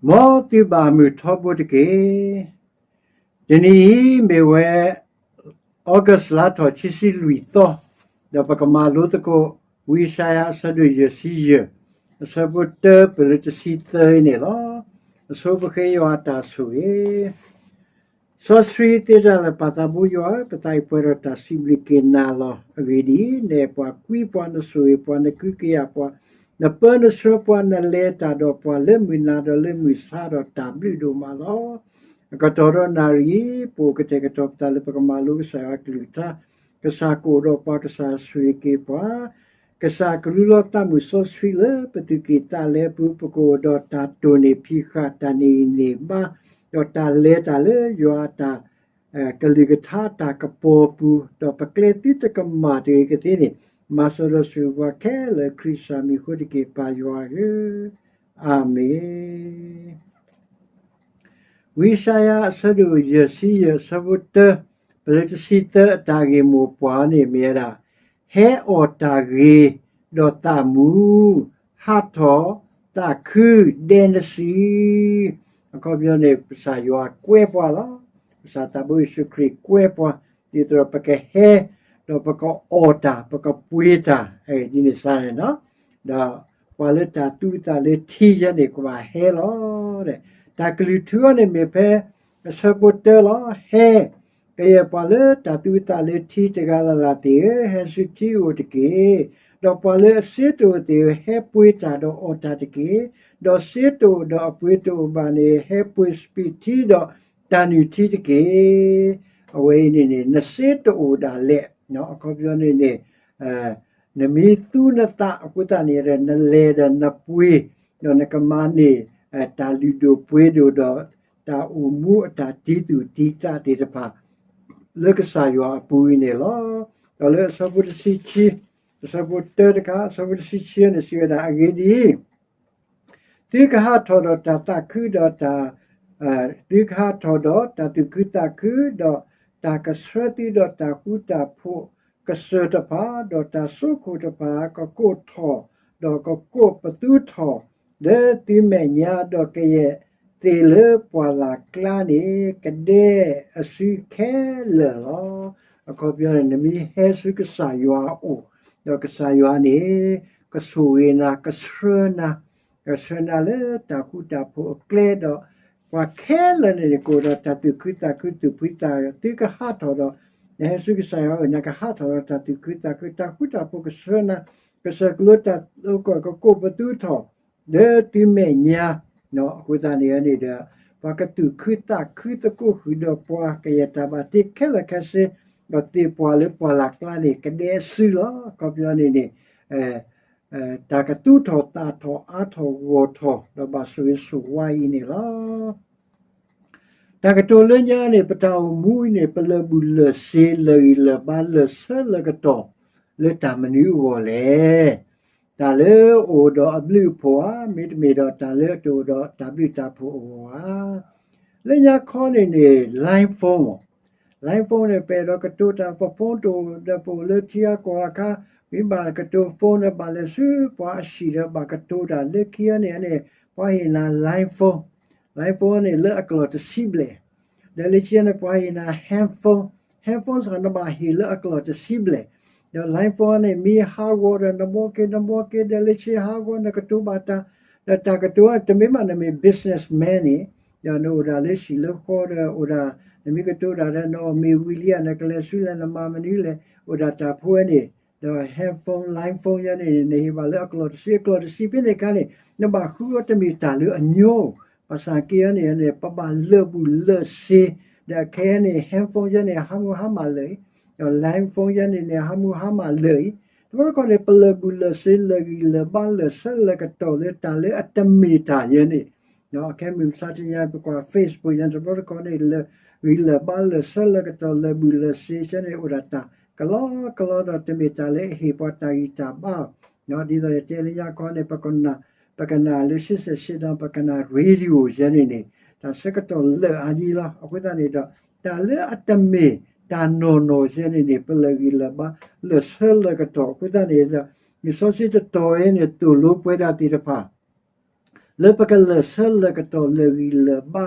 မ်သုဘၣ်မုာ်ထီဘိတက့ၢ်. တနံၤအံၤမ့ၢ်ဝဲ August လါထီၣ်ခံဆံလွံၢ်သီ, ဒီးပကမၤလိသကိး ဝံယၡါယၤအဆၢဒိၣ်ယဲၢ်ဆံယဲၢ်, အဆၢဖိတၢပၢၢ်လၢတဆံသၢအံၤန့ၣ်လီၤ. အဆိပဃ့ယွၤအတၢ်ဆိၣ်ဂ့ၤ စီဆှံသ့တၢ်လၢာ်ပၢ်သးဘိယွၤဧၢ, ပသးအံၤပှဲၤဒီးတၢ်စံးဘျုးက့ၤနၤလီၤ. အဂ့ၢ်ဒ်အံၤ, နအဲၣ်ပှၤကွံပှၤ, နဆိၣ်ဂ့ၤပှၤ, နကဟုကယာ်ပှၤ, နပၢနဆှၢပှၤ, နလဲၤတၢ်ဒီးပှၤလၢမုၢ်နၤဒီးလၢမုၢ်ဆါဒီးတၢ်ဘျုးဒိၣ်မးလီၤ. အကတီၢ်ဒီးနၣ်ရံၣ်အံၤ ပအိၣ်ကတဲာ်ကတီၤပသးလၢပကမၤလိကစၢ်ယွၤအကလုၢ်ကထါ, ကစၢ်ကအိၣ်ဒီးပှၤ, ကစၢ်ဆိၣ်ဂ့ၤက့ၤပှၤ, ကစၢ်ကလူလီၤသးမုၢ်စီဆှံလၢပသူၣ်ကံၢ်သးလဲအပူၤ, ပကအိၣ်ဒီးတၢ်တိၢ်န့ၢ်ဖံးဃာ်, တၢ်န့ၢ်ဂံၢ်န့ၢ်ဘါ, ဒီးတၢ်လဲၤတၢ်လၢယွၤအတၢ် ကလုၢ်ကထါအတၢ်ကပီၤပူၤ, ဒီးပကျဲသုတကမၣ်တဂ့ၤကသ့န့ၣ်, မၤစၢၤဒီးဆိၣ်ဂ့ၤပှၤခဲလၢာ် ခရံာ်ကစၢ်မံၤအဃိတက့ၢ်, ပၢ်ယွၤဧၢ, အၤမ့ၣ်. ဝံယၡါယၤအဆၢဒိၣ်ယဲၢ်ဆံယဲၢ် အဆၢဖိတၢ ပလၢတဆံသၢ အတၢ်ဂ့ၢ်မိၢ်ပှၢ်န့ၣ်မ့ၢ်ဝဲဒၣ်, ဟဲအီၣ်တၢ်ဂ့ၤဒီးသးမူ, ဟးထီၣ်သးခုဒဲနစု. အခီပညီန့ၣ် ကစၢ်ယွၤကွဲပှၤလီၤ. ကစၢ်သးဘိယ့ၣ်ၡူးခရံာ်ကွဲပှၤ, ဒ်သိးဒီးပကဟဲ, ဒီးပကအီၣ်တၢ်, ပကပှ့ၤတၢ်, ဒ်န့ၣ်စ့ၢ်န့ၣ်လီၤ. ဒီးပှၤလၢတၢ်သူအသးလၢထံယဲန့ၣ် ကဘၣ်ဟဲလီၤ. တၢ်ကလုၢ်ထူအံၤန့ၣ်မ့ၢ်ဖဲ အဆၢဖိတၢလီၤ. ဟဲ, ကယဲၢ်ပှၤလၢတၢ်သူအသးလၢထံတဂၤလၢ်လၢ်သ့ၣ်ဧၢ, ဟဲဆူထံအအိၣ်တက့ၢ်. ဒီးပှၤလၢအစ့တအိၣ်သ့ၣ်ဧၢ, ဟဲပှ့ၤတၢ်ဒီးအီၣ်တၢ်တက့ၢ်. ဒီးစ့တအိၣ်ဒီးအပှ့ၤတအိၣ်ဘၣ်န့ၣ်, ဟဲပှ့ၤစပံးထံဒီးတၢ်နုၢ်ထံတက့ၢ်. အဝဲအံၤန့ၣ်န့ၣ် နစ့တအိၣ်ဒၣ်လဲာ်, အခီပညီန့ၣ်န့ၣ် နမ့ၢ်သူနသးအဃိသတးန့ၣ်ဒီး နလဲၤဒီးနပှ့ၤ, ဒီးနကမၤန့ၢ် တၢ်လုၢ်ဒိၣ်ပှ့ၤဒိၣ်ဒီး တၢ်အိၣ်မူအတၢ်တံသူၣ်တံသးသ့ၣ်တဖၣ် လၢကစၢ်ယွၤအပူၤအံၤန့ၣ်လီၤ. ဒီးလၢအဆၢဖိတဆံခံ, အဆၢဖိတၢတခါ, အဆၢဖိတဆံခံန့ၣ်စံးဝဲဒၣ်, အဂ့ၢ်ဒ်အံၤ, သုကဟးထီၣ်ဒီးတၢ်သးခုဒီးတၢ်, သုကဟးထီၣ်ဒီးတၢ်သူၣ်ခုသးခု, ဒီးတၢ်ကဆှၢသုဒီးတၢ်ဃူတၢ်ဖိးကစၢၢ်တဖၣ်, ဒီးတၢ်စိခိၣ်တဖၣ်, ကကိးထီၣ်, ဒီးကကိးပသူထီၣ်, လၢသုမဲာ်ညါ, ဒီးကယဲၢ်သ့ၣ်လၢပှၢ်လၢ်ကျါန့ၣ် ကဒဲအစုခဲလၢာ်လီၤ. အခီပညီန့ၣ် နမ့ၢ်ဟဲဆူကစၢ်ယွၤအအိၣ်, ဒီးကစၢ်ယွၤန့ၣ် ကဆိၣ်ဂ့ၤနၤ, ကဆှၢနၤ, ကဆှၢနၤလၢတၢ်ဃူတၢ်ဖိးအကျဲ, ဒီးပှၤခဲလၢာ်န့ၣ် ကအိၣ်ဒီးတၢ်သူၣ်ခုသးခု သူၣ်ဖှံသးညီ, သုကဟးထီၣ်ဒီး, နဟဲဆူကစၢ်ယွၤအအိၣ် နကဟးထီၣ်ဒီးတၢ်သူၣ်ခုသးခု, တၢ်ဃူတၢ်ဖိးကဆှၢနၤ, ကစၢၢ်ကလိတၢ်သကိး ကကိးပသူထီၣ် လၢသုမဲာ်ညါ, အဃိသတးန့ၣ်န့ၣ်ဒီး ပှၤကသူၣ်ခုသးခုသကိးဃုာ်ဒီးပှၤ ကယဲၢ်တၢ်ဘၣ်တ့ခဲလၢာ်ခဲဆ့, ဒီးသ့ၣ်ပှၢ်လၢပှၢ်လၢ်ကျါန့ၣ် ကဒဲအစုလီၤ. အခီပညီန့ၣ်န့ၣ် တၢ်ကသူထီၣ်သးထီၣ်အါထီၣ်ဂီၢ်ထီၣ် ဒီးဘၣ်ဆိၣ်ဂ့ၤဆိၣ်ဝါအံၤန့ၣ်လီၤ. တၢ်ကတိၤလၢညါန့ၣ် ပတၢ်အိၣ်မူအံၤန့ၣ် ပလၢာ်ဘူၣ်လၢာ်စ့ လၢာ်ဂံၢ်လၢာ်ဘါ လၢာ်ဆၢလၢာ်ကတီၢ် လၢတၢ်မနုၤအဂီၢ်လဲၣ်. တၢ်လၢအအိၣ်ဒီးအဘျုးအဖှိၣ်ဧါ, မ့တမ့ၢ်ဒီးတၢ်လၢအတအိၣ်ဒီးတၢ်ဘျုးတၢ်ဖှိၣ်အဂီၢ်ဧါ. လၢညါခီန့ၣ်န့ၣ် line phone မ့ၢ်, line phone န့ၣ် ပအဲၣ်ဒိးကတိၤတၢ် ပ phone တအိၣ်ဒီးပအိၣ်လၢထံဂၤကီၢ်ဂၤအခါ, မ့ၢ်ဘၣ်ကတိၤ phone ဒီးဘၣ်လဲၤဆူပှၤအဟံၣ်ဒီးဘၣ်ကတိၤတၢ် လၢခံန့ၣ်န့ၣ် ပှၤဟ့ၣ်နၤ line phone, line phone န့ၣ် လၢအကျိာ်တဆံဘျဲၣ်, ဒီးလၢခံန့ၣ် ပှၤဟ့ၣ်နၤ hand phone, hand phone စ့ၢ်ကီး နဘၣ်ဟ့ၣ်လၢအကျိာ်တဆံဘျဲၣ်, ဒီး line phone န့ၣ် မ့ၢ်ဟးဂီၤဒီးနဘှီက့ၤ နဘှီက့ၤ ဒီးလၢခံဟးဂီၤ နကတိၤဘၣ်တၢ်, ဒီးတၢ်ကတိၤတမ့ၢ်ဘၣ် နမ့ၢ် businessman န့ၣ်, ဒီးနအိၣ်ဒၣ်လၢဟံၣ်လၢဃီဒီး အိၣ်ဒၣ် နမ့ၢ်ကတိၤတၢ်ဒီး နအီၣ်မ့ၤဝံၤလံဧါ နကလဲၤဆူလဲၣ် နမၤမနုၤလဲၣ် အိၣ်ဒၣ်တၢ်ဖိဝဲန့ၣ်, ဒီး hand phone, line phone ယဲန့ၣ် နဟ့ၣ်ဘၣ်လၢအကျိာ်တဆံ အကျိာ်တဆံဖဲန့ၣ်အခါန့ၣ် နဘၣ်ဃုအီၤတမ့ၢ်တၢ်လၢအညီ, ဘၣ်ဆၣ်က့ယဲန့ၣ်န့ၣ် ပဘၣ်လၢာ်ဘူၣ်လၢာ်စ့, ဒီးခဲအံၤန့ၣ် hand phone ယဲန့ၣ် ဟးမူဟါမၢ်လၢာ်အံၤ, ဒီး line phone ယဲန့ၣ်န့ၣ် ဟးမူဟါမၢ်လၢာ်အံၤ, တဘျီတခီၣ်န့ၣ် ပလၢာ်ဘူၣ်လၢာ်စ့ လၢာ်ဂံၢ်လၢာ်ဘါ လၢာ်ဆၢလၢာ်ကတီၢ်လၢတၢ်လၢအတမ့ၢ်တၢ်ယဲန့ၣ် ခဲမုၢ်မဆါတနံၤညါ ပကွၢ် Facebook ယဲန့ၣ် တဘျီတခီၣ်န့ၣ် လၢာ်ဂံၢ်လၢာ်ဘါ လၢာ်ဆၢလၢာ်ကတီၢ် လၢာ်ဘူၣ်လၢာ်စ့ ယဲန့ၣ် အိၣ်ဒၣ်တၢ်ကလီကလီဒီး တမ့ၢ်တၢ်လၢအဟ့ၣ်ပှၤတၢ်ဂံၢ်တၢ်ဘါအီၤ, ဒ်သိးယတဲလၢညါခီန့ၣ် ပကနၣ် ပကနၣ်လၢ ဆံဆဲးဆ့ဒီး ပကနၣ် radio ယဲန့ၣ်န့ၣ် တၢ်ဆၢကတီၢ်လၢာ်အါယံၤလီၤ. အဃိသတးန့ၣ်ဒီး တၢ်လၢအတမ့ၢ်တၢ်နီၢ်နီၢ်ယဲန့ၣ်န့ၣ် ပလၢာ်ဂံၢ်လၢာ်ဘါ လၢာ်ဆၢလၢာ်ကတီၢ် အဃိသတးန့ၣ်ဒီး လံာ်စီဆှံတတီၤအံၤန့ၣ် သိၣ်လိပှဲၤဒၣ်သ့ၣ်တဖၣ် လၢပကလၢာ်ဆၢလၢာ်ကတီၢ်လၢာ်ဂံၢ်လၢာ်ဘါ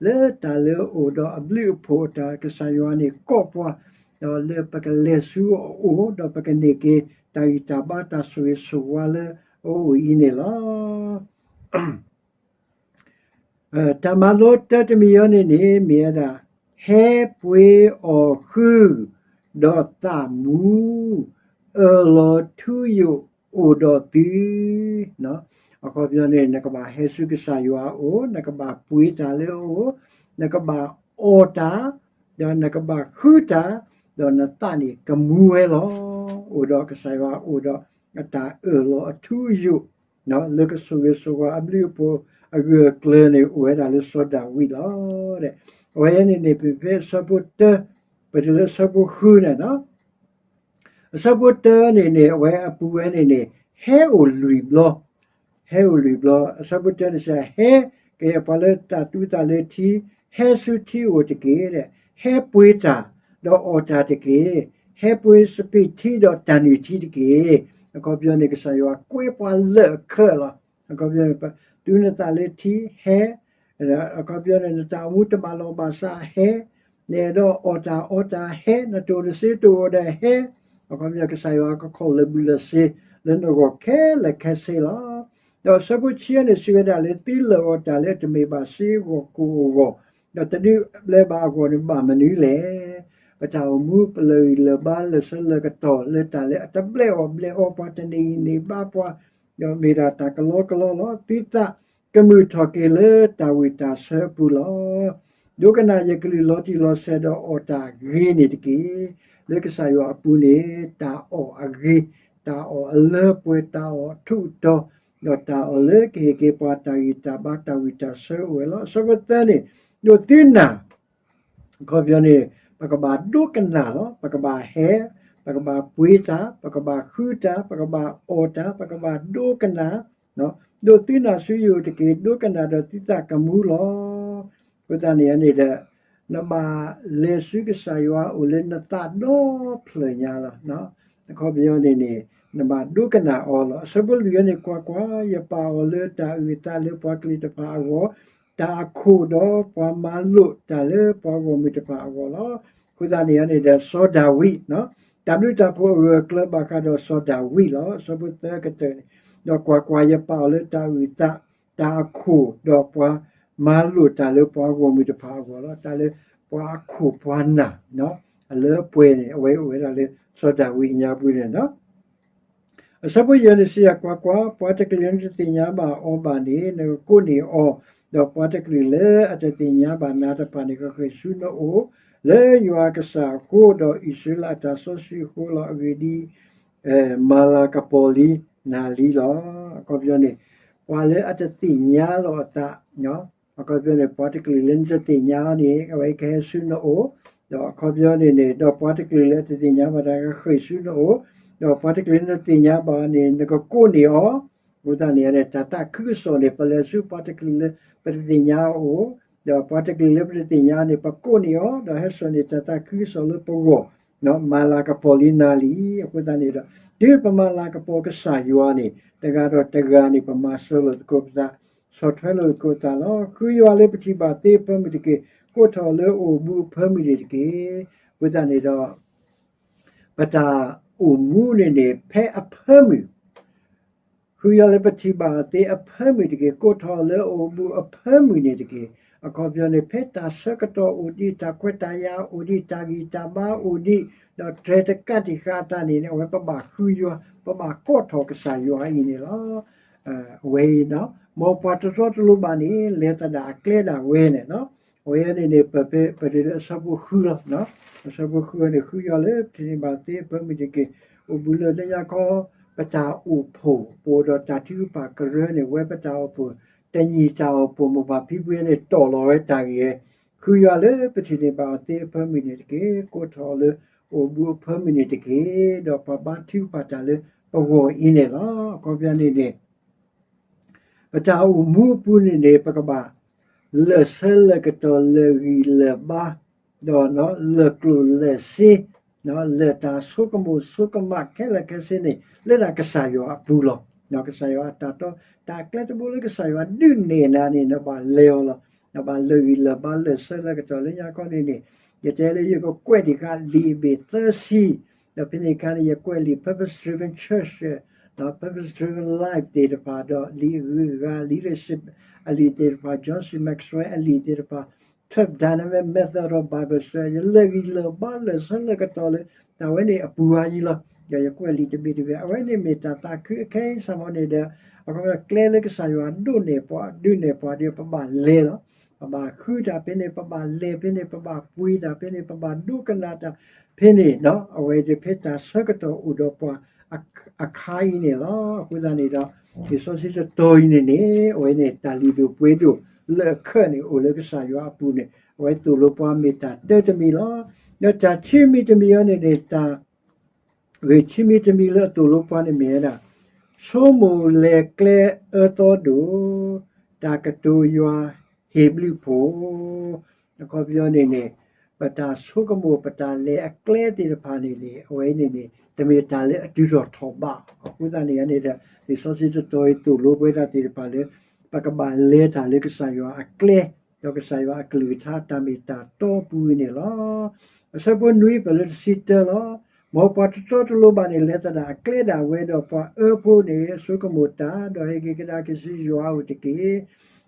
လၢတၢ်လၢအအိၣ်ဒီးအဘျုးအဖှိၣ်အတၢ် ကစၢ်ယွၤန့ၣ်ကိးပှၤ, ဒီးလၢပကလဲၤဆူအအိၣ် ဒီးပကန့ၢ်က့ၤတၢ်ဂံၢ်တၢ်ဘါတၢ်ဆိၣ်ဂ့ၤဆိၣ်ဝါလၢအအိၣ်အံၤန့ၣ်လီၤ. တၢ်မၤလိတၢတမံၤအံၤန့ၣ်န့ၣ် မ့ၢ်ဝဲဒၣ် ဟဲပှ့ၤအီၣ်ဃု ဒီးသးမူ အၢၣ်လီၤထူယိာ်အိၣ်ဒီးသု အခီပညီန့ၣ် နကဘၣ်ဟဲဆူကစၢ်ယွၤအအိၣ်, နကဘၣ်ပှ့ၤတၢ်လၢအအိၣ်, နကဘၣ်အီၣ်တၢ်, ဒီးနကဘၣ်ဃုတၢ်, ဒီးနသးန့ၣ်ကမူဝဲလီၤ. အိၣ်ဒီးကစၢ်ယွၤအိၣ်ဒီးအတၢ်အၢၣ်လီၤအထူအယိာ် လၢကဆိၣ်ဂ့ၤဆိၣ်ဝါအဘျုးအဖှိၣ်အဂၢၢ်အကျၢၤန့ၣ် အိၣ်ဝဲဒၣ်လၢစီၤဒၤဝံးလီၤ. အဝဲန့ၣ်န့ၣ် ပဖဲအဆၢဖိတၢ ပတုၤလၢအဆၢဖိဃုန့ၣ် အဆၢဖိတၢန့ၣ်န့ၣ် အဝဲအပူၤဝဲန့ၣ်န့ၣ် ဟဲအိၣ်လွံၢ်ဘျီ, ဟဲအိၣ်လွံၢ်ဘျီ. အဆၢဖိတၢန့ၣ်စံး ဟဲက့ၤပှၤလၢတၢ်သူသးလၢထံ, ဟဲဆူထံအိၣ်တက့ၢ်, ဟဲပှ့ၤတၢ်ဒီးအီၣ်တၢ်တက့ၢ်, ဟဲပှ့ၤစပံးထံဒီးတၢ်နုၢ်ထံတက့ၢ်. အခီပညီန့ၣ် ကစၢ်ယွၤကွဲပှၤလၢာ်အခၢလီၤ. အခီပညီန့ၣ် သူနသးလၢထံ ဟဲ အခီပညီန့ၣ် နတၢ်အိၣ်မူတဘၣ်လီၤဘၣ်စး ဟဲ နအဲၣ်ဒိးအီၣ်တၢ်အီတၢ် ဟဲ, နတအိၣ်တစ့တအိၣ်ဒီး ဟဲ. အခီပညီ ကစၢ်ယွၤကခီၣ်လၢာ်ဘှံးလၢာ်စ့ၤ လၢနဂီၢ်ခဲလၢာ်ခဲဆ့လီၤ. ဒီးအဆၢဖိဆံန့ၣ် စံးဝဲဒၣ်လၢ သုလၢာ်အီၣ်တၢ်လၢတမ့ၢ်ဘၣ်စ့အဂီၢ်ကိၣ်အဂီၢ်, ဒီးတဒုးဘျဲဘၣ်အဂီၢ်န့ၣ် ဘၣ်မနုၤလဲၣ်. ပတၢ်အိၣ်မူပလၢာ်ဂံၢ်လၢာ်ဘါ လၢာ်ဆၢလၢာ်ကတီၢ်လၢတၢ်လၢအတဘျဲအီၣ်ဘျဲအီပှၤ တန့ၢ်ဂံၢ်န့ၢ်ဘါပှၤ, ဒီးမ့ၢ်ဒၣ်တၢ်ကလီကလီလီၤ. သုသးကမုာ်ထီၣ်က့ၤလၢတၢ်ဝံၢ်တၢ်ဆၢအပူၤလီၤ. ဒိကနၣ်ယကလုၢ်လီၤတံၢ်လီၤဆဲးဒီးအီၣ်တၢ်ဂ့ၤန့ၣ်တက့ၢ်. လၢကစၢ်ယွၤအပူၤန့ၣ် တၢ်အီၣ်အဂ့ၤ, တၢ်အီၣ်အလၢပှဲၤ, တၢ်အီၣ်အထူးအတီၤ, ဒီးတၢ်အီၣ်လၢကဟ့ၣ်က့ၤပှၤတၢ်ဂံၢ်တၢ်ဘါ တၢ်ဝံၢ်တၢ်ဆၢအိၣ်ဝဲလီၤ. အဆၢဖိသၢန့ၣ် ဒိးသုနၢ် အခီပညီန့ၣ် ပကဘၣ်ဒိကနၣ်လီၤ. ပကဘၣ်ဟဲ, ပကဘၣ်ပှ့ၤတၢ်, ပကဘၣ်ဃုတၢ်, ပကဘၣ်အီၣ်တၢ်, ပကဘၣ်ဒိကနၣ်, ဒိးသုနၢ်ဆူယအိၣ်တက့ၢ်. ဒိကနၣ်ဒီးသုသးကမူလီၤ. အဃိသတးန့ၣ်န့ၣ်ဒီး နဘၣ်လဲၤဆူကစၢ်ယွၤအအိၣ်လၢနသးဒီဖျၢၣ်ညါလီၤ. အခီပညီန့ၣ်န့ၣ် နဘၣ်ဒိကနၣ်အီၤလီၤ. အဆၢဖိလွံၢ်န့ၣ် ကွၢ်ကွၢ်, ယပာ်အီၤလၢတၢ်အုၣ်အသးလၢပှၤကလုာ်တဖၣ်အဂီၢ်, တၢ်အခိၣ်ဒီးပှၤမၤလိာ်တၢ်လၢပှၤဂီၢ်မုၢ်တဖၣ်အဂီၢ်လီၤ. အဃိသတးန့ၣ်န့ၣ်ဒီး စီၤဒၤဝံး တၢ်ဘျုးတၢ်ဖှိၣ်အဂၢၢ်အကျၢၤဘၣ်ဃးဒီးစီၤဒၤဝံးလီၤ. အဆၢဖိသၢကတၢၢ်န့ၣ်, ဒီးကွၢ်ကွၢ်, ယပာ်အီၤလၢတၢ်အုၣ်အသး, တၢ်အခိၣ်ဒီးပှၤမၤလိာ်တၢ်လၢပှၤဂီၢ်မုၢ်တဖၣ်အဂီၢ်လီၤ. တၢ်လၢပှၤအခိၣ်ပှၤနာ် အလၢအပှဲၤန့ၣ် အဝဲအိၣ်ဝဲဒၣ်လၢစီၤဒၤဝံးအညါပူၤန့ၣ်လီၤ. အဆၢဖိယဲၢ်န့ၣ်စံး ကွၢ်ကွၢ်, ပှၤတကလုာ်လၢတသ့ၣ်ညါဘၣ်အီၤဘၣ်န့ၣ် နကကိးန့ၢ်အီၤ, ဒီးပှၤတကလုာ်လၢအတသ့ၣ်ညါဘၣ်နၤတဖၣ်န့ၣ် ကဃ့ၢ်ဆူနအိၣ်, လၢယွၤအကစၢ်အဃိ ဒီးအံၣ်စရ့လးအတၢ်စီဆှံအဃိလီၤ. အဂ့ၢ်ဒ်အံၤ, မၤလၤကပီၤလံနၤလံလီၤ. အခီပညီန့ၣ် ပှၤလၢအတသ့ၣ်ညါလီၤအသး အခီပညီန့ၣ် ပှၤတကလုာ်လၢနတသ့ၣ်ညါအီၤန့ၣ် အဝဲကဟဲဆူနအိၣ်, ဒီးအခီပညီန့ၣ်န့ၣ် ဒီးပှၤတကလုာ်လၢအတသ့ၣ်ညါဘၣ်တၢ်ကဃ့ၢ်ဆူနအိၣ်, ဒီးပှၤတကလုာ်လၢနတသ့ၣ်ညါဘၣ်န့ၣ် နကကိးန့ၢ်အီၤ, အဃိသတးန့ၣ်န့ၣ် တၢ်သးခုကစီၣ်န့ၣ် ပလဲၤဆူပှၤတကလုာ်လၢပတသ့ၣ်ညါအအိၣ်, ဒီးပှၤတကလုာ်လၢပတသ့ၣ်ညါန့ၣ် ပကိးန့ၢ်အီၤ, ဒီးဟဲစိာ်န့ၢ်တၢ်သးခုကစီၣ်လၢပဂီၢ်, မၤလၤကပီၤလံနၤလံ. အဃိသတးန့ၣ်ဒီး တုၤပမၤလၤကပီၤကစၢ်ယွၤန့ၣ် တဂၤဒီးတဂၤန့ၣ် ပမၤစၢၤလိာ်သကိးပသး, ဆီၣ်ထွဲလိာ်သကိးပသးလီၤ. ဃုယွၤလၢပထံၣ်ဘၣ်သ့အဖၢမုၢ်တက့ၢ်. ကိးထီၣ်လၢအိၣ်ဘူးအဖၢမုၢ်န့ၣ်တက့ၢ်. အဃိသတးန့ၣ်ဒီး ပတၢ်အိၣ်မူန့ၣ်န့ၣ် ဖဲအဖၢမုၢ် ဃုယွၤလၢပထံၣ်ဘၣ်သ့အဖၢမုၢ်တက့ၢ်. ကိးထီၣ်လၢအိၣ်ဘူးအဖၢမုၢ်န့ၣ်တက့ၢ်. အခီပညီန့ၣ် ဖဲတၢ်ဆၢကတီၢ်အိၣ်ဒံး, တၢ်ခွဲးတၢ်ယာ်အိၣ်ဒံး, တၢ်ဂံၢ်တၢ်ဘါအိၣ်ဒံး, ဒီးတြဲၤတကးတံာ်ဃာ်အသးန့ၣ်န့ၣ် အဝဲပဘၣ်ဃုယွၤ, ပဘၣ်ကိးထီၣ်ကစၢ်ယွၤအံၤန့ၣ်လီၤ. အဝဲအံၤ မ်ပှၤတတီတလိၤဘၣ်န့ၣ် လဲၤသဒၣ်အကျဲဒၣ်ဝဲန့ၣ်လီၤ. အဝဲန့ၣ်န့ၣ် ပဖဲပတုၤလၢအဆၢဖိဃုလီၤ. အဆၢဖိဃုန့ၣ် ဃုယွၤလၢပထံၣ်န့ၢ်ဘၣ်သ့အဖၢမုၢ်တက့ၢ်. အိၣ်ဘူးလၢလၢညါခီ ပတၢ်အိၣ်ဖှိၣ် ပအိၣ်ဒီးတၢ်ထုကဖၣ်ကရၢန့ၣ် ဝဲပတၢ်အိၣ်ဖှိၣ် တနံၣ်တၢ်အိၣ်ဖှိၣ် မိၢ်ပၢ်ဖံဖုန့ၣ် တီၢ်လီၤဝဲတၢ်ဂ့ၢ်ဝဲ, ဃုယွၤလၢပထံၣ်န့ၢ်ဘၣ်အီၤသ့အဖၢမုၢ်န့ၣ်တက့ၢ်. ကိးထီၣ်လၢအိၣ်ဘူးအဖၢမုၢ်န့ၣ်တက့ၢ်. ဒီးပှၤဘါထုကဖၣ်တၢ်လၢပဂီၢ်အံၤန့ၣ်လီၤ. အခီပညီန့ၣ်န့ၣ် ပတၢ်အိၣ်မူအပူၤန့ၣ်န့ၣ် ပကဘၣ်လၢာ်ဆၢလၢာ်ကတီၢ် လၢာ်ဂံၢ်လၢာ်ဘါ, ဒီးလၢာ်ကျိၣ်လၢာ်စ့, လၢာ်တၢ်ဆိကမိၣ်ဆိကမးခဲလၢာ်ခဲဆ့န့ၣ် လၢဒၣ်ကစၢ်ယွၤအပူၤလီၤ. ကစၢ်ယွၤအတၢ်တီ တၢ်အကျဲတဘိလၢကစၢ်ယွၤဒုးနဲၣ်နၤန့ၣ် နဘၣ်လဲၤအီၤလီၤ. နဘၣ်လၢာ်ဂံၢ်လၢာ်ဘါလၢာ်ဆၢလၢကတီၢ်လၢညါခီန့ၣ်န့ၣ်, ယတဲလၢယကကွဲးဒံးဃာ်လံာ်အဘ့ၣ်သၢဆံ, ဒီးဖဲန့ၣ်အခါန့ၣ် ယကွဲးလံာ် Purpose Driven Church, Purpose Driven Life သ့ၣ်တဖၣ် ဒီးလံာ်အဂုၤအဂၤ leadership အလံာ်သ့ၣ်တဖၣ် John C Maxwell အလံာ်သ့ၣ်တဖၣ် Twelve Dynamic Method of Bible Study ယလၢာ်ဂံၢ်လၢာ်ဘါလၢာ်ဆၢလၢကတီၢ်လၢ တၢ်ဝဲန့ၣ်အပူၤအါယံလီၤ. ဒီးယကွဲးလံာ်တဘ့ၣ်တဘ့ၣ် အဝဲန့ၣ်မ့ၢ်တၢ်သးခုအခဲအံၤစ့ၢ်ကီးန့ၣ်ဒီး အကျဲလၢကစၢ်ယွၤဒုးနဲၣ်ပှၤ ဒုးနဲၣ်ပှၤဒီး ပဘၣ်လဲၤလီၤ. ပဘၣ်ဃုတၢ်ဖဲန့ၣ် ပဘၣ်လဲၤဖဲန့ၣ် ပဘၣ်ပှ့ၤတၢ်ဖဲန့ၣ် ပဘၣ်ဒိကနၣ်တၢ်ဖဲန့ၣ်, အဝဲတဖဲတၢ်ဆၢကတီၢ်အိၣ်ဒီးပှၤအခါအံၤန့ၣ်လီၤ. အဃိသတးန့ၣ်ဒီး လံာ်စီဆှံတတီၤအံၤန့ၣ်န့ၣ် အဝဲန့ၣ် တၢ်လုၢ်ဒိၣ်ပှ့ၤဒိၣ်လၢအခၢးန့ၣ် အိၣ်လၢကစၢ်ယွၤအပူၤန့ၣ် အဝဲသိၣ်လိပှၤမ့ၢ်တၢ်တၢတမံၤလီၤ. ဒီးတၢ်ခံမံၤတမံၤအံၤန့ၣ်န့ၣ် တၢ်ဂ့ၢ်ခံမံၤတမံၤလၢအသိၣ်လိပှၤန့ၣ်မ့ၢ်ဝဲဒၣ် ဆိကမိၣ်လဲၤကျဲအၢသီဒိၣ်, တၢ်ကတိၤယွၤဟ့ၣ်ဘျုးဖှိၣ်, အခီပညီန့ၣ်န့ၣ် ပတၢ်ဆိကမိၣ် ပတၢ်လဲၤအကျဲသ့ၣ်တဖၣ်န့ၣ်န့ၣ် အဝဲအံၤန့ၣ်န့ၣ် တမ့ၢ်တၢ်လၢအတုၤထီၣ်ထီၣ်ဘး. အဃိသတးန့ၣ်န့ၣ်ဒီး လံာ်စီဆှံတတီၤအံၤသိၣ်လိပဝဲဒၣ်သ့ၣ်တဖၣ်လၢ ပကဘၣ်လဲၤတၢ်လၢကစၢ်ယွၤအကျဲ ဒီးကစၢ်ယွၤအကလုၢ်ကထါတၢ်မ့ၢ်တၢ်တီအပူၤအံၤန့ၣ်လီၤ. အဆၢဖိနွံ ပလၢတဆံတၢလီၤ. မ်ပှၤတတီတလိၤဘၣ်န့ၣ် လဲၤသဒၣ်အကျဲဒၣ်ဝဲဒီး ပှၤအၢဖိန့ၣ် ဆိကမိၣ်တၢ် ဒီးဟဲက့ၤကဒါက့ၤဆူယွၤအအိၣ်တက့ၢ်.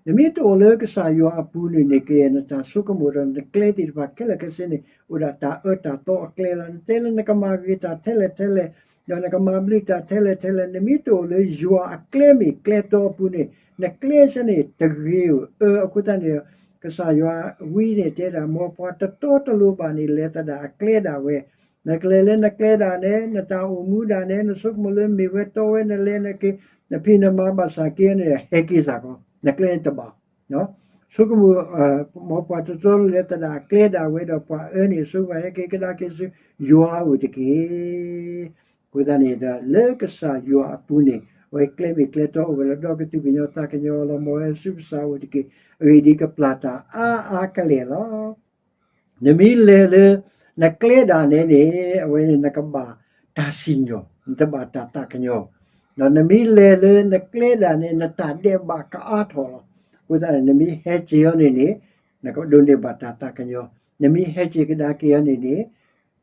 နမ့ၢ်တအိၣ်လၢကစၢ်ယွၤအပူၤန့ၣ်န့ၣ် ကယဲၢ်နတၢ်ဆိကမိၣ်ဒီးနကျဲသ့ၣ်တဖၣ်ခဲလၢာ်ခဲဆ့န့ၣ် အိၣ်ဒၣ်တၢ်အၢတၢ်သီအကျဲလီၤ. နတဲလၢနကမၤဂ့ၤတၢ်ထဲလဲၣ်ထဲလဲၣ်, ဒီးနကမၤဘျုးတၢ်ထဲလဲၣ်ထဲလဲၣ်, နမ့ၢ်တအိၣ်လၢယွၤအကျဲမ့ၢ်ကျဲတီအပူၤန့ၣ် နကျဲဆၢန့ၣ် တဂ့ၤအၢအဃိသတးန့ၣ် ကစၢ်ယွၤဝံန့ၣ်တဲဒၣ် မ်ပှၤတတီတလိၤဘၣ်န့ၣ် လဲၤသဒၣ်အကျဲဒၣ်ဝဲ, နကလဲၤလၢနကျဲဒၣ်နဲ နတၢ်အိၣ်မူဒၣ်နဲ နဆိကမိၣ်လၢမ့ၢ်ဝဲတီဝဲ နလဲၤနက့ၤ နဖံးနမၤဘၣ်ဆၣ်က့ၤန့ၣ် ဟဲက့ၤစ့ၢ်ကီး နကျဲန့ၣ်တဘၣ် ဆိကမိၣ် မ်ပှၤတတီလဲၤသဒၣ်အကျဲဒၣ်ဝဲဒီး ပှၤအၢန့ၣ် ဆိကမိၣ်ဟဲက့ၤကဒါက့ၤဆူယွၤအအိၣ်တက့ၢ်. အဃိသတးန့ၣ်ဒီး လၢကစၢ်ယွၤအပူၤန့ၣ် အဝဲကျဲမ့ၢ်ကျဲတီအိၣ်ဝဲလီၤ. ဒီးကသူၣ်ကညီၤသးကညီၤလီၤ မ်ဝဲဆူကစၢ်အအိၣ်တက့ၢ်. အဂ့ၢ်ဒ်အံၤကပျၢ်တၢ်အါအါကလဲာ်လီၤ. နမ့ၢ်လဲၤလၢ နကျဲဒၣ်နဲန့ၣ် အဝဲန့ၣ်နကဘၣ်တၢ်စံၣ်ညီၣ် နတဘၣ်တၢ်သးကညီၤ, ဒီးနမ့ၢ်လဲၤလၢနကျဲဒၣ်န့ၣ် နတၢ်ဒဲးဘးကအါထီၣ်လီၤ. အဃိသတးန့ၣ် နမ့ၢ်ဟဲက့ၤအီၤန့ၣ်န့ၣ် နကဒိးန့ၢ်ဘၣ်တၢ်သးကညီၤ, နမ့ၢ်ဟဲက့ၤကဒါက့ၤအီၤန့ၣ်န့ၣ်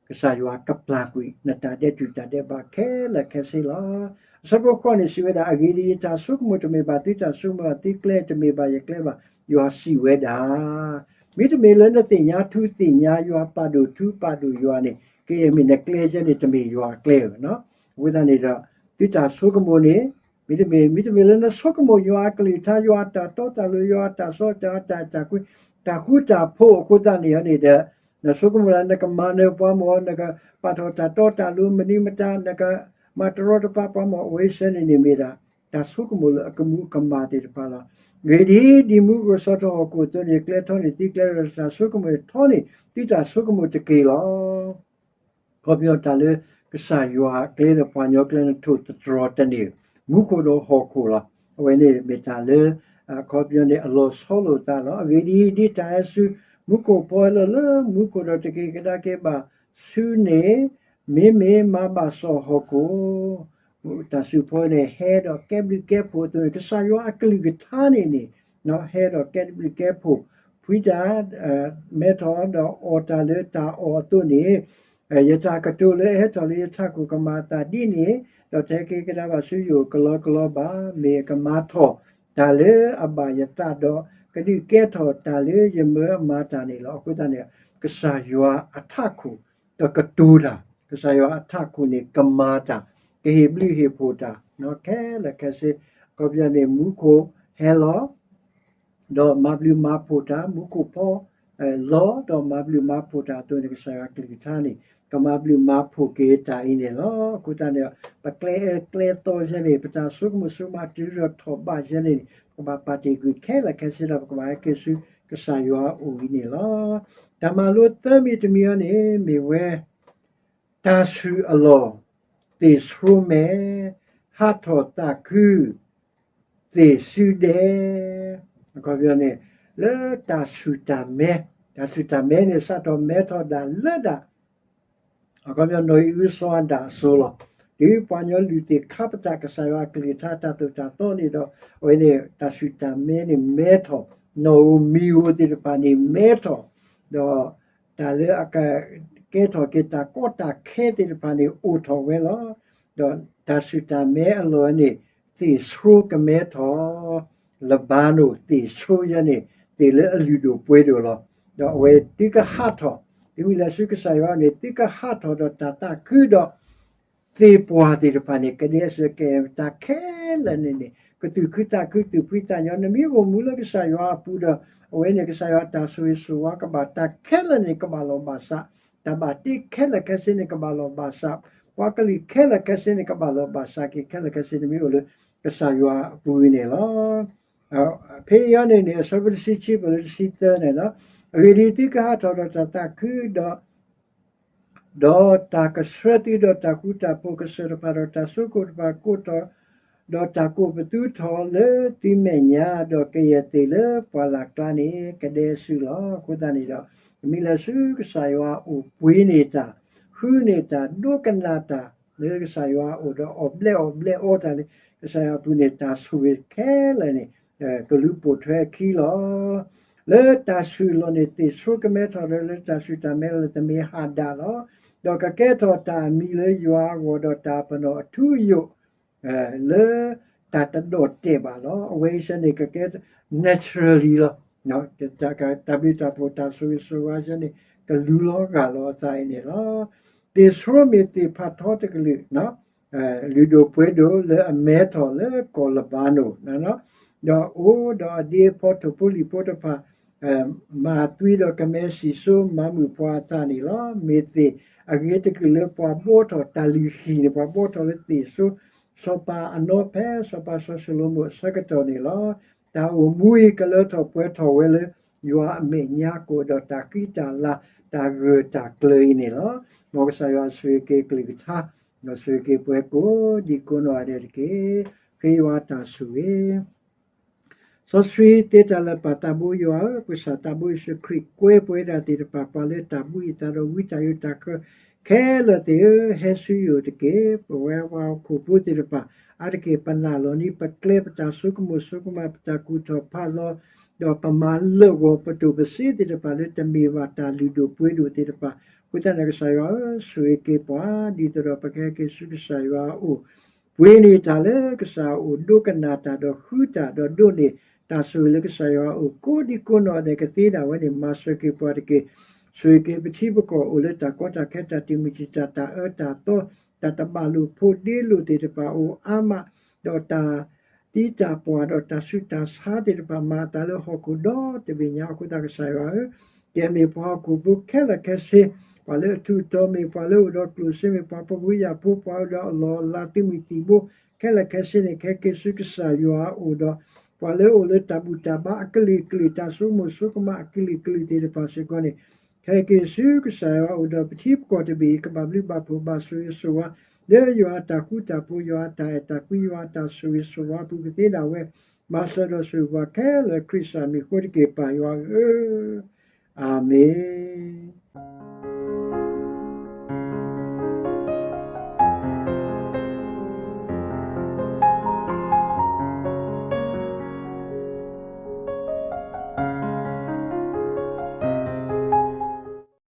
ကစၢ်ယွၤကပျၢ်ကွံာ် နတၢ်ဒဲးတူၢ်တၢ်ဒဲးဘးခဲလၢာ်ခဲဆ့လီၤ. အဆၢဖိဃိးန့ၣ် စံးဝဲဒၣ် အဂ့ၢ်ဒ်အံၤ, ယတၢ်ဆိကမိၣ်တမ့ၢ်ဘၣ်သုတၢ်ဆိကမိၣ်, သုကျဲတမ့ၢ်ဘၣ်ယကျဲဘၣ်, ယွၤစံးဝဲဒၣ်. မ့တမ့ၢ်လၢနသ့ၣ်ညါထူသ့ၣ်ညါယွၤ ပာ်ဒိၣ်ထူပာ်ဒိၣ်ယွၤန့ၣ် ကယဲၢ်မ့ၢ်နကျဲယဲန့ၣ် တမ့ၢ်ယွၤအကျဲဧၢနီၤ. အဃိသတးန့ၣ်ဒီး သုတၢ်ဆိကမိၣ်န့ၣ် မ့တမ့ၢ် မ့တမ့ၢ်လၢနဆိကမိၣ်ယွၤအကလုၢ်ကထါ ယွၤအတၢ်တီတၢ်လိၤ ယွၤအတၢ်စီတၢ်တၢ်တၢ်ကွံ တၢ်ဃူတၢ်ဖိးအဃိသတးန့ၣ်န့ၣ်ဒီး နဆိကမိၣ်လၢနကမၤနၢၤပှၤမ့ၢ် နကပာ်ထီၣ်တၢ်တီတၢ်လိၤမနုၤမတၤ နကမၤတရီတပါပှၤမ့ၢ် အဝဲဆၢန့ၣ်န့ၣ်မ့ၢ်ဒၣ် တၢ်ဆိကမိၣ်လၢအကမူးကမၣ်သ့ၣ်တဖၣ်လီၤ. အဂ့ၢ်ဒ်အံၤ ဒ်မူခိၣ်စီၤထီၣ်ဟီၣ်ခိၣ်အသိးန့ၣ် ကျဲထီၣ်န့ၢ်သုကျဲဒီး တၢ်ဆိကမိၣ်ထီၣ်န့ၢ်သုတၢ်ဆိကမိၣ်တက့ၢ်လီၤ. ခီပညီတၢ်လၢကစၢ်ယွၤအကျဲဒီးပှၤကညီကျဲန့ၣ် ထိၣ်သတြီၤတန့ၢ် မူခိၣ်ဒီးဟီၣ်ခိၣ်လီၤ. အဝဲန့ၣ်မ့ၢ်တၢ်လၢ အခီပညီန့ၣ် အလီၤဆီလိာ်သးလီၤ. အဂ့ၢ်ဒ်အံၤ ဒ်တၢ်ဟဲဆူ မူခိၣ်ဖီလၢ လၢမူခိၣ်ဒီးတက့ၤကဒါက့ၤဘၣ်ဆူန့ၣ် မ့မ့ၢ်မၤဘၣ်စီၣ်ဟီၣ်ခိၣ် တၢ်စုၣ်ဖီန့ၣ် ဟဲဒီးကဲဘျုးကဲဖှိၣ်အသိးန့ၣ် ကစၢ်ယွၤအကလုၢ်ကထါန့ၣ်န့ၣ် ဟဲဒီးကဲဘျုးကဲဖှိၣ် ဖှံတၢ် မဲထီၣ်ဒီးအီၣ်တၢ်လၢတၢ်အီၣ်အသိးန့ၣ် ယတၢ်ကတိၤလၢအဟဲထီၣ်လၢယထးခိၣ်ကမၤအသးဒ်န့ၣ် ဒီးတဟဲက့ၤကဒါဘၣ်ဆူယအိၣ်ကလီကလီဘၣ်. မ့ၢ်အကမၤထီၣ်တၢ်လၢအဘၣ်ယသးဒီး ကဒုးကဲထီၣ်တၢ်လၢယမၢအမၤတၢ်န့ၣ်လီၤ. အဃိသတးန့ၣ် ကစၢ်ယွၤအထးခိၣ် ဒီးကတိၤတၢ်, ကစၢ်ယွၤအထးခိၣ်န့ၣ် ကမၤတၢ်, ကဟ့ၣ်ဘျုးဟ့ၣ်ဖှိၣ်တၢ် ခဲလၢာ်ခဲဆ့, အခီပညီန့ၣ် မူခိၣ်ဟဲလီၤ ဒီးမၤဘျုးမၤဖှိၣ်တၢ်, မူခိၣ်ဖီလီၤ ဒီးမၤဘျုးမၤဖှိၣ်တၢ်အသိးန့ၣ် ကစၢ်ယွၤကလုၢ်ကထါန့ၣ် ကမၤဘျုးမၤဖှိၣ်က့ၤတၢ်အံၤန့ၣ်လီၤ. အဃိသတးန့ၣ် ပကျဲအၢကျဲသီယဲန့ၣ် ပတၢ်ဆိကမိၣ်ဆိကမးတုၤထီၣ်ထီၣ်ဘးယဲန့ၣ် ပကဘၣ်ပာ်တ့ၢ်ကွံာ်ခဲလၢာ်ခဲဆ့ဒီး ပကဘၣ်ဟဲက့ၤဆူကစၢ်ယွၤအအိၣ်အံၤန့ၣ်လီၤ. တၢ်မၤလိသၢမံၤတမံၤအံၤန့ၣ် မ့ၢ်ဝဲ တၢ်ဆူၣ်အလီၢ် သ့ၣ်ဆိမဲ, ဟးထီၣ်သးခု သ့ၣ်စုဒဲ, အခီပညီန့ၣ် လၢတၢ်ဆူၣ်တၢ်မဲ, တၢ်ဆူၣ်တၢ်မဲန့ၣ် စးထီၣ်မဲထီၣ်ဒၣ်လၢဒၣ် အခီပညီ နီၢ်အံၣ်အုစီၤအၤဒၣ်အစိၤလီၤ. တုၤပှၤကညီလုၢ်သ့ၣ်ခါပတာ်ကစၢ်ယွၤအကလုၢ်ကထါတၢ်သိၣ်တၢ်သီန့ၣ်ဒီး အဝဲန့ၣ်တၢ်ဆူၣ်တၢ်မဲန့ၣ်မဲထီၣ်, နီၣ်ဧိၤမံၤဧိၤသ့ၣ်တဖၣ်န့ၣ်မဲထီၣ်, ဒီးတၢ်လၢအကကဲထီၣ်က့ၤတၢ်ကီတၢ်ခဲသ့ၣ်တဖၣ်န့ၣ်အိၣ်ထီၣ်ဝဲလီၤ. ဒီးတၢ်ဆူၣ်တၢ်မဲအလီၢ်န့ၣ် သ့ၣ်ဆိကမဲထီၣ် လဘါနိၣ်သ့ၣ်ဆိယဲန့ၣ် သ့ၣ်လၢအလုၢ်ဒိၣ်ပှ့ၤဒိၣ်လီၤ. ဒီးအဝဲသုကဟးထီၣ်, သုမ့ၢ်လဲၤဆူကစၢ်ယွၤန့ၣ် သုကဟးထီၣ်ဒီးတၢ်သးခုဒီး သ့ၣ်ပှၢ်သ့ၣ်တဖၣ်န့ၣ် ကဒဲစၢၤကဲ တၢ်ခဲလၢာ်န့ၣ်န့ၣ် ကသူၣ်ခုသးခုသူၣ်ဖှံသးညီ နမ့ၢ်အိၣ်မူလၢကစၢ်ယွၤအပူၤဒီး အဝဲန့ၣ်ကစၢ်ယွၤတၢ်ဆိၣ်ဂ့ၤဆိၣ်ဝါကဘၣ် တၢ်ခဲလၢာ်န့ၣ်ကဘၣ်လီၢ်ဘၣ်စး, တၢ်ဘၣ်တ့ခဲလၢာ်ခဲဆ့န့ၣ်ကဘၣ်လီၢ်ဘၣ်စး, ပှၤကလုာ်ခဲလၢာ်ခဲဆ့န့ၣ်ကဘၣ်လီၢ်ဘၣ်စးက့ၤခဲလၢာ်ခဲဆ့ နမ့ၢ်အိၣ်လၢကစၢ်ယွၤအပူၤန့ၣ်လီၤ. ဖဲအံၤန့ၣ်န့ၣ် အဆၢဖိတဆံခံ ပလၢတဆံသၢန့ၣ်လီၤ. အဂ့ၢ်ဒ်အံၤ သုကဟးထီၣ်ဒီးတၢ်သးခုဒီး ဒီးတၢ်ကဆှၢသုဒီးတၢ်ဃူတၢ်ဖိးကစၢၢ်တဖၣ်ဒီးတၢ်စိကိၣ်တဖၣ်ကိးထီၣ်, ဒီးတၢ်ကိးပသူထီၣ်လၢသုမဲာ်ညါ, ဒီးကယဲၢ်သ့ၣ်လၢပှၢ်လၢ်ကျါန့ၣ် ကဒဲစုလီၤ. အဃိသတးန့ၣ်ဒီး ပမ့ၢ်လဲၤဆူကစၢ်ယွၤအအိၣ်ပှ့ၤန့ၢ်တၢ်, ဃုန့ၢ်တၢ်, ဒိကနၣ်တၢ်လၢကစၢ်ယွၤအအိၣ်ဒီးအီၣ်ဘျဲၣ်အီၣ်ဘျဲၣ်အီတၢ်လၢကစၢ်ယွၤအပူၤန့ၣ် တၢ်ဆိၣ်ဂ့ၤခဲလၢာ်န့ၣ် ကလူၤပိာ်ထွဲအခံလီၤ. လၢတၢ်ဆူၣ်အလီၢ်န့ၣ် သ့ၣ်ဆိကမဲထီၣ်ဒီး လၢတၢ်ဆူၣ်တၢ်မဲလီၢ်န့ၣ် တမ့ၢ်ဟးဒၣ်လီၤ. ဒီးကကဲထီၣ်တၢ်အမံၤလၢယွၤအဂီၢ်ဒီးတၢ်ပနီၣ်အထူအယိာ် လၢတၢ်တဒီၣ်တဲာ်ဘၣ်လီၤ. အဝဲအံၤစ့ၢ်န့ၣ် ကကဲ naturally လီၤ. တၢ်ဘျုးတၢ်ဖှိၣ်တၢ်ဆိၣ်ဂ့ၤဆိၣ်ဝါစ့ၢ်န့ၣ် ကလူၤလီၤဂာ်လီၤအသးအံၤန့ၣ်လီၤ. သ့ၣ်ဆိမ့ၢ်သ့ၣ်ဖးထီတကလုာ် လုၢ်ဒိၣ်ပှ့ၤဒိၣ်လၢအမဲထီၣ်လၢကီၢ်လဘါနိၣ်, ဒီးအိၣ်ဒီးအဒ့အဖီထိၣ်ဖိလံၣ်ဖိတဖၣ် မၤသွံဒီးကမဲစံၣ်စိမၤမုာ်ပှၤအသးန့ၣ်လီၤ. မ့ၢ်သ့ၣ်အဂ့ၤတကလုာ်လၢပှၤဘှီထီၣ်တၢ်လုၢ်ဟံၣ်န့ၣ် ပှၤဘှီထီၣ်လၢသ့ၣ်ဆိ စီၤပၤအနီၢ်ဖဲစီၤပၤစီၤၡလိၤမိၣ်အဆၢကတီၢ်န့ၣ်လီၤ. တၢ်အိၣ်မူအံၤကလၢထီၣ်ပှဲၤထီၣ်ဝဲလၢ ယွၤအမဲာ်ညါကအိၣ်ဒီးတၢ်ဃံတၢ်လၤ တၢ်ဂၢၢ်တၢ်ကျၢၤအံၤန့ၣ်လီၤ. မ်ကစၢ်ယွၤဆိၣ်ဂ့ၤက့ၤကလုၢ်ကထါ ဒီးဆိၣ်ဂ့ၤက့ၤပှၤကိးဒံကိးနီၢ်ဂၤဒဲးတက့ၢ်. ဃ့ယွၤတၢ်ဆိၣ်ဂ့ၤ စီဆှံသ့တၢ်လၢာ်ပာ်သးဘိယွၤဧၢ, ပကစၢ်သးဘိယ့ၣ်ၡူးခရံာ်ကွဲပှဲၤဒၣ်သ့ၣ်တဖၣ် ပှၤလၢတၢ်ဘှံးအသးဒီးဝံတၢ်ယိးတၢ်ခၢခဲလၢာ်သ့ၣ်ဧၢ, ဟဲဆူယအိၣ်တက့ၢ်. ပဝဲပှၤဟီၣ်ခိၣ်ဖိသ့ၣ်တဖၣ် အါတက့ၢ်ပနာ်လီၤန့ၢ် ပကျဲပတၢ်ဆိကမိၣ်ဆိကမး ပတၢ်ကူၣ်ထီၣ်ဖးလီၤ ဒီးပမၤလၢာ်ဂီၤပတိၢ်ပစ့သ့ၣ်တဖၣ်လၢ တမ့ၢ်ဘၣ်တၢ်လုၢ်ဒိၣ်ပှ့ၤဒိၣ်သ့ၣ်တဖၣ်, အဃိသတးန့ၣ် ကစၢ်ယွၤဧၢ, ဆိၣ်ဂ့ၤက့ၤပှၤ ဒ်သိးဒီးပကဟဲက့ၤဆူကစၢ်ယွၤအအိၣ် ပှ့ၤန့ၢ်တၢ်လၢကစၢ်အအိၣ် ဒိကနၣ်တၢ်ဒီးဃုတၢ် ဒီးဒိးန့ၢ်တၢ်ဆိၣ်ဂ့ၤလၢကစၢ်ယွၤအအိၣ် ကိးဒံကိးနီၢ်ဂၤဒဲး ကသ့ဒၣ်ဝဲန့ၣ် မၤစၢၤက့ၤပှၤတက့ၢ်. ဆိၣ်ဂ့ၤက့ၤပထံပကီၢ်အိၣ်လၢတၢ်ကီတၢ်ခဲ တၢ်တံာ်မုၢ်တံာ်တာ် တၢ်အၢတၢ်သီ တၢ်တဘၣ်လိာ်ဖိးဒ့လိာ်သ့ၣ်တဖၣ်အိၣ်အါမး, ဒီးတၢ်သံတၢ်ပှၢ်ဒီးတၢ်ဆူးတၢ်ဆါသ့ၣ်တဖၣ် မၤအသးလၢဟီၣ်ခိၣ်ဒီတဘ့ၣ်ညါအဃိသတး ကစၢ်ယွၤဧၢ, ကဲမ့ၢ်ပှၤဟီၣ်ခိၣ်ဖိခဲလၢာ်ခဲဆ့, ပှၤလၢအထူးအတီၤ မ့ၢ်ပှၤလၢအိၣ်ဒီးကျိၣ်စ့ မ့ၢ်ပှၤဖှီၣ်ဖိယာ်ဖိ ပှၤအိၣ်ဒီးအလီၢ်အလၤသုးမုၢ်သံၣ်ဘိ ခဲလၢာ်ခဲဆ့န့ၣ် ကဟဲက့ၤဆူကစၢ်ယွၤအအိၣ်ဒီး ပှၤလၢအအိၣ်လၢတၢ်ဘူၣ်တၢ်ဘါအကလုာ်ကလုာ် တၢ်ဆိကမိၣ်ဆိကမးအကလုာ်ကလုာ်သ့ၣ်တဖၣ်စ့ၢ်ကီးန့ၣ် ကဟဲက့ၤဆူကစၢ်ယွၤအအိၣ်ဒီး ပထံပကီၢ်တဘ့ၣ်အံၤ ကဘၣ်ဘျုးဘၣ်ဖှိၣ်ဘၣ်ဆိၣ်ဂ့ၤဆိၣ်ဝါ လၢယွၤအတၢ်ဃူတၢ်ဖိး ယွၤအတၢ်အဲၣ်တၢ်ကွံ ယွၤအတၢ်ဆိၣ်ဂ့ၤဆိၣ်ဝါအပူၤ ကသ့ဒၣ်ဝဲ မၤစၢၤဒီးဆိၣ်ဂ့ၤပှၤခဲလၢာ် ခရံာ်စၢ်မံၤဃိတက့ၢ် ပၢ်ယွၤဧၢ, အၤမ့ၣ်.